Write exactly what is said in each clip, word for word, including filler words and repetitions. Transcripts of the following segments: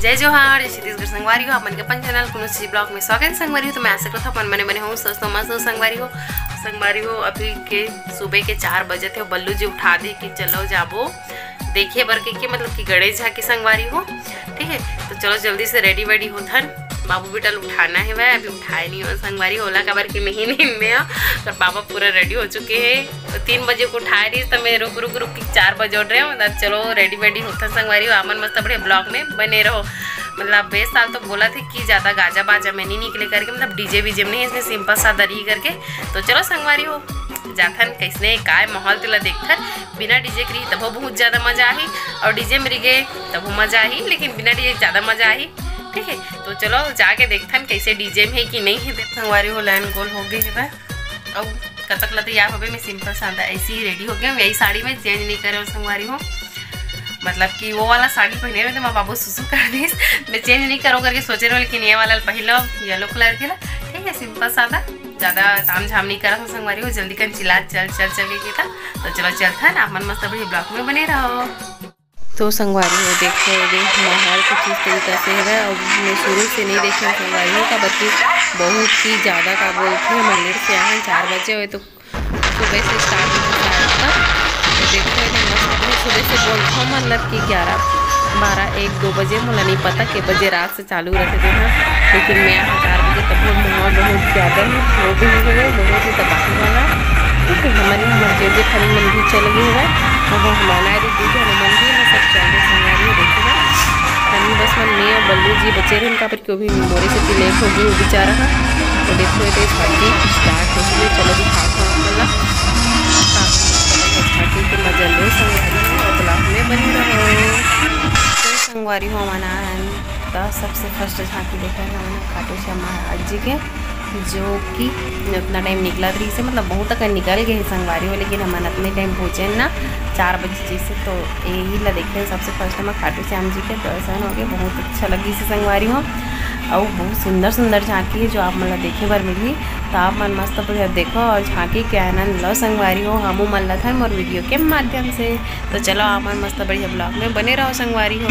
जय जोहार, जय छत्तीसगढ़ संगवारी हो, आप मन के अपन चैनल कुनुसी ब्लॉग में स्वागत है संगवारी हो। तो मैं आशा करता हूँ अपन बने बने हो, स्वस्थ हो, मस्त हो संगवारी हो। संगवारी हो, अभी के सुबह के चार बजे थे, बल्लू जी उठा दे कि चलो जाबो देखे बर के, के मतलब कि गणेश झांकी संगवारी हो। ठीक है, तो चलो जल्दी से रेडी वेडी होथन। बाबू बेटा ल उठाना है वह, अभी उठाए नहीं हो संगवारी हो, ओला काबर कि मैं ही नहीं में हो, पर पापा पूरा रेडी हो चुके हैं। तो तीन बजे को उठाए रही, तो मैं रुक रुक रुक के चार बजे उठ रहे हूँ। मतलब चलो रेडी वेडी होथन संगवारी हो, आप मन मस्त बढ़िया ब्लॉग में बने रहो। मतलब बेस साल तो बोला थे कि ज़्यादा गाजा बाजा में नहीं निकले करके, मतलब डीजे वीजे में नहीं, इसमें सिंपल सादा रही करके। तो चलो संगवारी हो, जाथन कैसने काय माहौल तेला देखथन। बिना डीजे के रही तभो बहुत ज़्यादा मजा आही, और डीजे में रही गए तभो मजा आही, लेकिन बिना डीजे ज़्यादा मजा आही। ठीक है, तो चलो जाके देखथन कैसे डीजे में है कि नहीं है। संगवारी हो, लाइन गोल हो गई है बा। अब कतक ला तैयार हो गए, मैं सिंपल सादा ऐसे ही रेडी हो गया हूँ। यही साड़ी में चेंज नहीं करे संगवारी हो, मतलब कि वो वाला साड़ी पहने में तो मैं बाबू सुसु कर दीस। मैं चेंज नहीं करो करके सोचे रहो, लेकिन ये वाला पहन लो, येलो कलर के ना। ठीक है, सिंपल सादा, ज़्यादा ताम झाम नहीं करा था संगवारी हो। जल्दी कन चिल्ला चल चल चल के था। तो चलो चलथन, आप मन मस्त बढ़िया ब्लॉग में बने रहो। तो संगवारी हो, देखो ये माहौल कुछ इस तरीका से है। अब मैं शुरू से नहीं देखे संगवारी हो, काबर कि बहुत ही ज़्यादा का बोलती है, मंदिर से आए हैं चार बजे हुए, तो सुबह से स्टार्ट हुआ है आज का। तो देखो एकदम मस्त, मैं सुबह से बोलता हूँ मतलब कि ग्यारह, बारह, एक, दो बजे, मुला नहीं पता के बजे रात से चालू रहते थे ना, लेकिन मैं यहाँ चार बजे तक वो माहौल बहुत ज़्यादा ही वो भी हो गए, बहुत ही तबाही वाला। ठीक है, हमारे हमारे जे जे खाली मन भी चल गए हुआ है, और वो हमारा दीदी हनुमान जी, हम सब चल रहे संगवारी हो, देखो ना। हम बस मन में और बल्लू जी बचे रहे, उनका पर क्यों भी मोरे से लेट हो गई वो बेचारा है। तो देखो ये तो झांकी स्टार्ट हो चुकी है। चलो दिखाओ थोड़ा मतलब झांकी के मजा लो संगवारी हो, और ब्लॉग में बनी रहो। तो संगवारी हो, हमारा तो सबसे फर्स्ट झांकी देखा है हमन खाटू श्याम महाराज जी के, जो कि उतना टाइम निकलत रही से, मतलब बहुत तक निकल गए संगवारी हो, लेकिन हमन अतने टाइम पहुँचे ना, चार बजे जैसे। तो यही ला देखे सबसे फर्स्ट में खाटू श्याम जी के दर्शन हो गए, बहुत अच्छा लगी से संगवारी हो। और बहुत सुंदर सुंदर झांकी है जो आप मन ला देखे बर मिलही। तो आप मन मस्त बढ़िया देखो और झांकी के आनंद लो संगवारी हो, हमू मन ला थन मोर वीडियो के माध्यम से। तो चलो आप मन मस्त बढ़िया ब्लॉग में बने रहो संगवारी हो।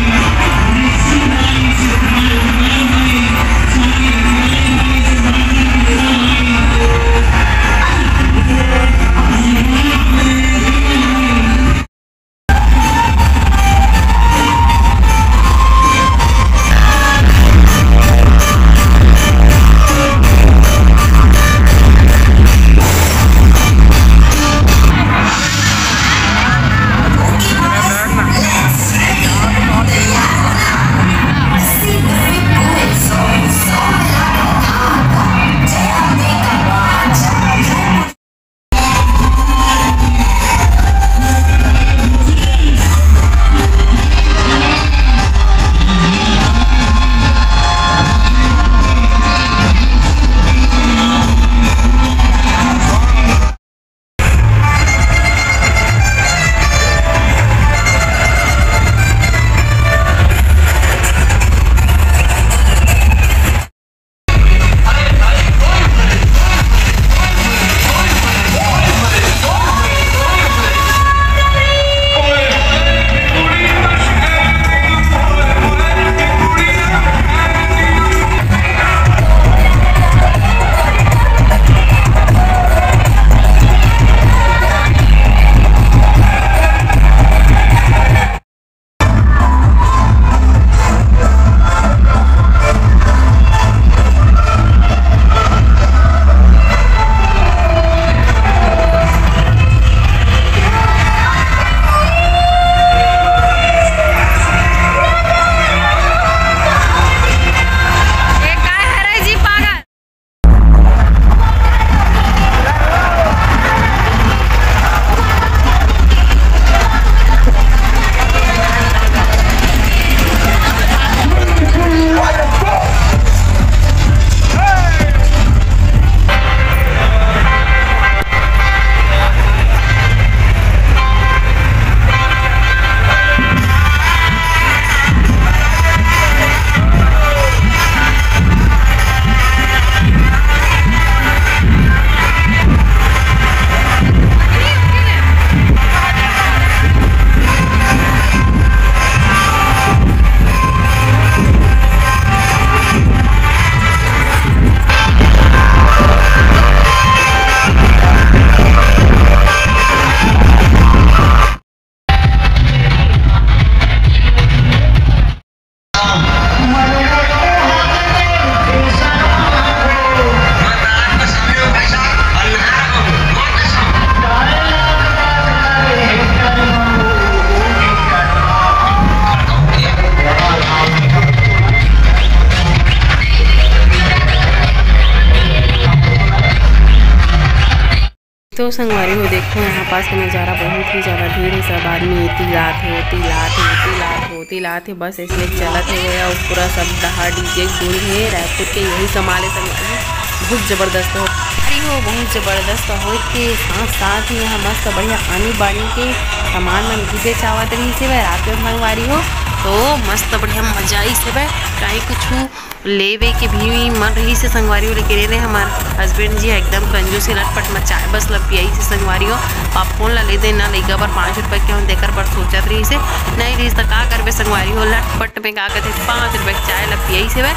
तो संगवारी हो, देखो यहाँ पास के नज़ारा, बहुत ही ज़्यादा भीड़ है। सब आदमी एती लात है, ओती लात है, एती लात है, ओती लात है, बस इसमें चलत है। और पूरा सब डहा डीजे गूंज है। रायपुर के यही कमाल है संगवारी हो, बहुत ज़बरदस्त हो। अरे हो, बहुत ज़बरदस्त हो के साथ साथ ही यहाँ मस्त बढ़िया खानी बानी के सामान मन भी बेचावत रही से भाई रात में संगवारी हो। तो मस्त बढ़िया मजा आई से भाई, काहे कुछ लेवे के भी मन रही से संगवारी हो, लेकिन ये हमार हस्बैंड जी एकदम कंजूसी लटपट मचाए, बस ला पियाई से संगवारी हो। पॉपकॉर्न ला ले दे ना, लइका बर पाँच रुपये के हम देकर बर सोचत रही से, नहीं रही तो का करबे संगवारी हो, लटपट में का कहते पाँच रुपये के चाय ला पियाई से भाई,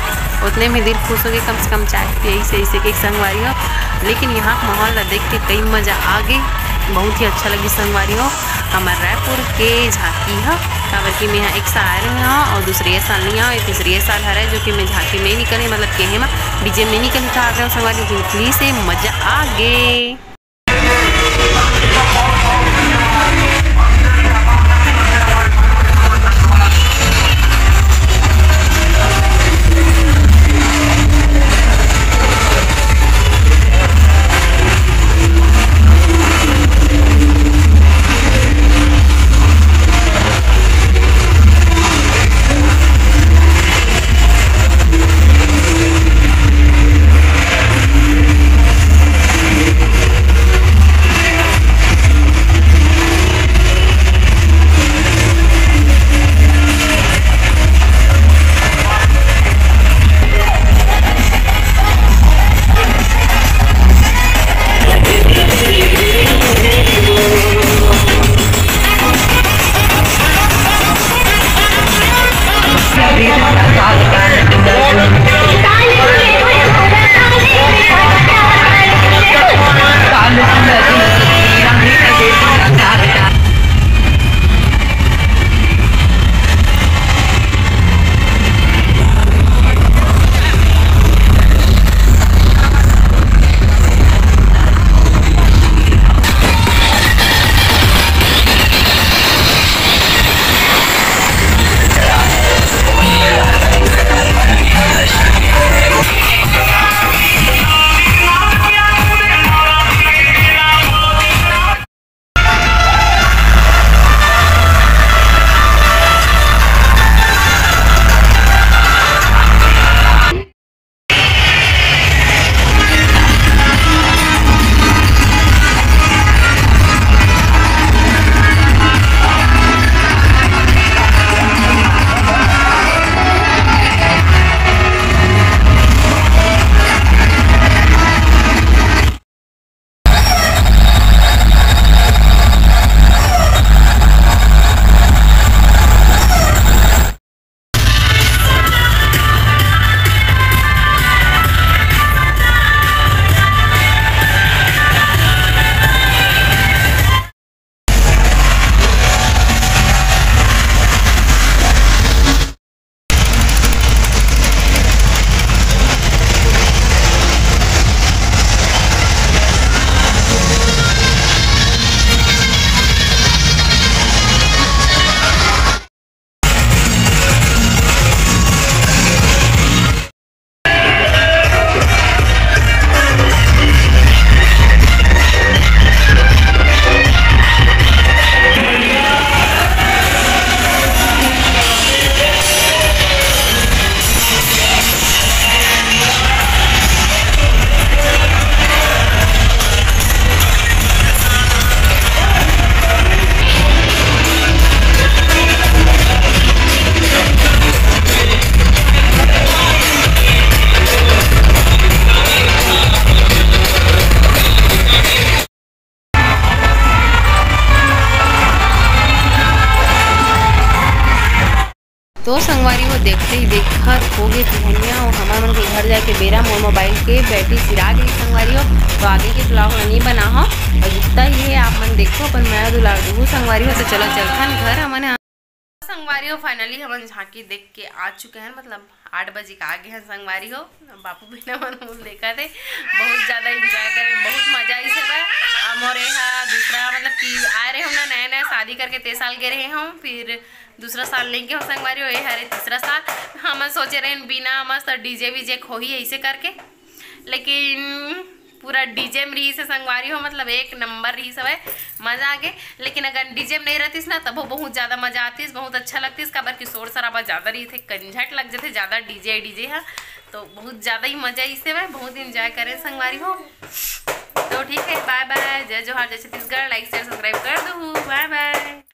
उतने में दिल खुश हो गए, कम से कम चाय पियाई से ऐसे के संगवारी हो। लेकिन यहाँ के माहौल ला देख के कई मजा आ गई, बहुत ही अच्छा लगी संगवारी हो। हमार रायपुर के झांकी ह, काबर कि मैं ह एक साल आए रहे हव और दूसरे साल नहीं आव, ये तीसरे साल हरे जो कि मैं झांकी में निकले, मतलब केहे म डीजे में निकले था, आ गए संगवारी हो, प्लीज से मजा आ गे। तो संगवारी हो, देखते ही देखत हो गए बिहनिया और हमार मन के घर जाके बेरा, मोर मोबाइल के बैटरी सिरा गई संगवारी हो। तो आगे के ब्लॉग ला नहीं बना हो और जितना ही है आप मन देखो, पर मैं दुलार दूँ संगवारी हो। तो चलो चलथन घर हमन ह। संगवारी हो, फाइनली हमन झांकी देख के आ चुके हैं, मतलब आठ बजे के आगे हैं संगवारी हो। बापू बिना मन मुल देखा थे, बहुत ज्यादा एंजॉय करे, बहुत मजा आई सब। अब मोर एहा दूसरा, मतलब कि आए रहे हम ना नया नया शादी करके, ते साल गए रहे हम, फिर दूसरा साल लेके हो संगवारी हो, ये हरे तीसरा साल। हम सोचे रहे बिना मस्त डीजे वीजे खोही ऐसे करके, लेकिन पूरा डीजे में रहिस हे संगवारी हो, मतलब एक नंबर रहिस हवय, मजा आ गे। लेकिन अगर डीजे में नहीं रहतिस ना, तभो बहुत ज्यादा मजा आतिस, बहुत अच्छा लगतिस, काबर कि शोर शराबा ज्यादा रहिथे, कंझट लग जथे ज्यादा डीजे डीजे हा, तो बहुत ज्यादा ही मजा आइस हवय, बहुत एंजॉय करे संगवारी हो। तो ठीक है, बाय बाय, जय जोहार, जय छत्तीसगढ़, लाइक शेयर सब्सक्राइब कर दो, बाय बाय।